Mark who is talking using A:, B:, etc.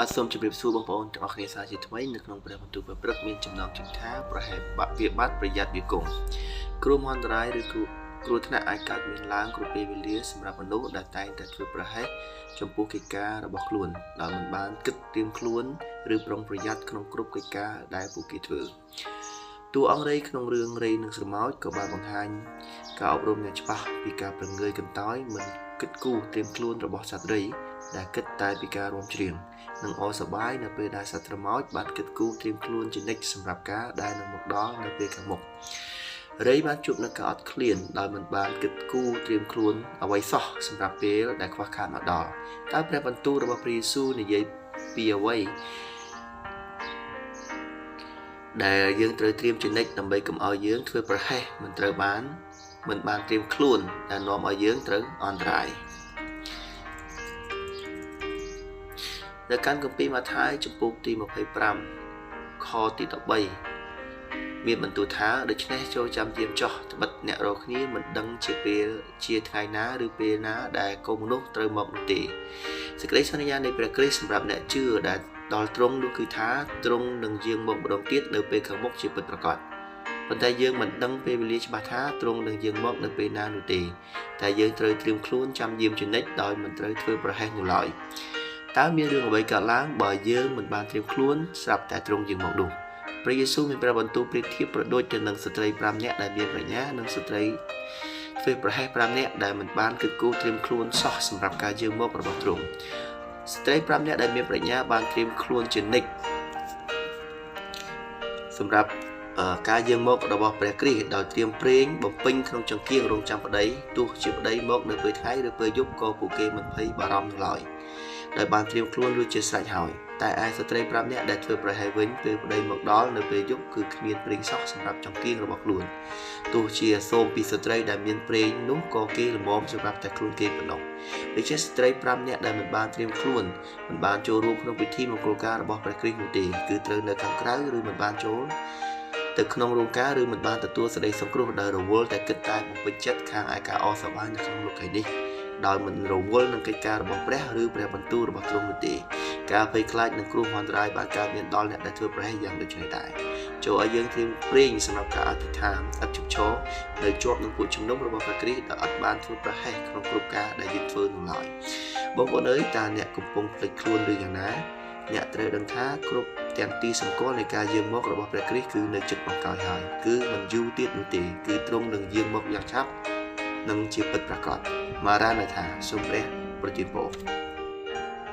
A: បាទសូមជម្រាបសួរបងប្អូនទាំងអស់គ្នាសាជាថ្មីនៅក្នុងព្រះបន្ទូលព្រឹកមានចំណងជើងថាប្រហែលបាក់វាបាត់ប្រយ័ត្នវាគង់គ្រោះមហន្តរាយឬគ្រោះថ្នាក់អាចកើតមានឡើងគ្រប់ពេលវេលាសម្រាប់មនុស្សដែលតែងតែធ្វើប្រហែសចំពោះកិច្ចការរបស់ខ្លួនដោយមិនបានគិតត្រៀមខ្លួនឬប្រុងប្រយ័ត្នក្នុងគ្រប់កិច្ចការដែលពួកគេធ្វើតួអង្គរៃក្នុងរឿងរៃនិងស្រមោចក៏បានបង្ហាញការអប់រំយ៉ាងច្បាស់ពីការប្រងើយកន្តើយមិនគិតគូរត្រៀមខ្លួនរបស់សត្វរៃដែលគិតតែពីការរាំច្រៀងនិងអសប្បាយនៅពេលដែលសត្វស្រមោចបានគិតគូរត្រៀមខ្លួនជានិច្ចសម្រាប់ការដែលនឹងមកដល់នៅពេលខាងមុខរៃបានជួបនឹងការអត់ឃ្លានដោយមិនបានគិតគូរត្រៀមខ្លួនអ្វីសោះសម្រាប់ពេលដែលខ្វះខាតមកដល់តើព្រះបន្ទូលរបស់ព្រះយេស៊ូវនិយាយពីអ្វីដែលយើងត្រូវត្រៀមជានិច្ចដើម្បីកុំឲ្យយើងធ្វើប្រហែសមិនត្រូវបានមិនបានត្រៀមខ្លួនដែលនាំឲ្យយើងត្រូវអន្តរាយនៅកាន់គម្ពីរម៉ាថាយជំពូកទី25ខទី13មានបន្ទូលថាដូច្នេះចូលចាំយាមចោះត្បិតអ្នករកគ្នាមិនដឹងជាពេលជាថ្ងៃណាឬពេលណាដែលកូនមនុស្សត្រូវមកនោះទេសេចក្តីសន្យានៃព្រះគ្រីស្ទសម្រាប់អ្នកជឿដែលដល់ទ្រង់នោះគឺថាទ្រង់នឹងយាងមកម្ដងទៀតនៅពេលខាងមុខជាពិតប្រាកដប៉ុន្តែយើងមិនដឹងពេលវេលាច្បាស់ថាទ្រង់នឹងយាងមកនៅពេលណានោះទេតែយើងត្រូវត្រៀមខ្លួនចាំយាមជានិច្ចដោយមិនត្រូវធ្វើប្រហែសនោះឡើយតើមានរឿងអ្វីកើតឡើងបើយើងមិនបានត្រៀមខ្លួនស្រាប់តែទ្រង់យាងមកនោះព្រះយេស៊ូវមានព្រះបន្ទូលប្រៀបធៀបប្រដូចទៅនឹងស្ត្រី5នាក់ដែលមានប្រាជ្ញានិងស្ត្រីធ្វើប្រហែស5នាក់ដែលមិនបានគិតគូរត្រៀមខ្លួនសោះសម្រាប់ការយាងមករបស់ទ្រង់ស្ត្រី5នាក់ដែលមានប្រាជ្ញាបានត្រៀមខ្លួនជានិច្ចសម្រាប់ការយាងមករបស់ព្រះគ្រីស្ទដោយត្រៀមប្រេងបំពេញក្នុងចង្កៀងរងចាំប្តីទោះជាប្តីមកនៅពេលថ្ងៃឬពេលយប់ក៏ពួកគេមិនភ័យបារម្ភនោះឡើយដោយបានត្រៀមខ្លួនរួចជាស្រេចហើយតែឯស្ត្រី5នាក់ដែលធ្វើប្រហែសវិញពេលប្តីមកដល់នៅពេលយប់គឺគ្មានប្រេងសោះសម្រាប់ចង្កៀងរបស់ខ្លួនទោះជាសូមពីស្ត្រីដែលមានប្រេងនោះក៏គេល្មមសម្រាប់តែខ្លួនគេប៉ុណ្ណោះដូច្នេះស្ត្រី5នាក់ដែលមិនបានត្រៀមខ្លួនមិនបានចូលរួមក្នុងពិធីមង្គលការរបស់ព្រះគ្រីស្ទនោះទេគឺត្រូវនៅខាងក្រៅឬមិនបានចូលទៅក្នុងរោងការឬមិនបានទទួលសេចក្តីសង្គ្រោះដោយរវល់តែគិតតែបំពេញចិត្តខាងឯការអសប្បាយនៅក្នុងលោកីនេះដោយមិនរវល់នឹងកិច្ចការរបស់ព្រះឬព្រះបន្ទូលរបស់ទ្រង់នោះទេការភ័យខ្លាចនិងគ្រោះមហន្តរាយបានកើតមានដល់អ្នកដែលធ្វើប្រហែសយ៉ាងដូចនេះដែរចូលឲ្យយើងត្រៀមប្រេងសម្រាប់ការអធិដ្ឋានឥតឈប់ឈរនៅជាប់នឹងពួកជំនុំរបស់ព្រះគ្រីស្ទដែលអត់បានធ្វើប្រហែសក្នុងគ្រប់ការដែលយើងធ្វើនោះឡើយបងប្អូនអើយតើអ្នកកំពុងភ្លេចខ្លួនឬយ៉ាងណាអ្នកត្រូវដឹងថាគ្រប់ទាំងទីសម្គាល់នៃការយាងមករបស់ព្រះគ្រីស្ទគឺនៅជិតបង្កើយហើយគឺមិនយូរទៀតនោះទេគឺទ្រង់នឹងយាងមកយ៉ាងឆាប់និងជាពិតប្រាកដម៉ារ៉ានៅថាសូមព្រះប្រទានពរ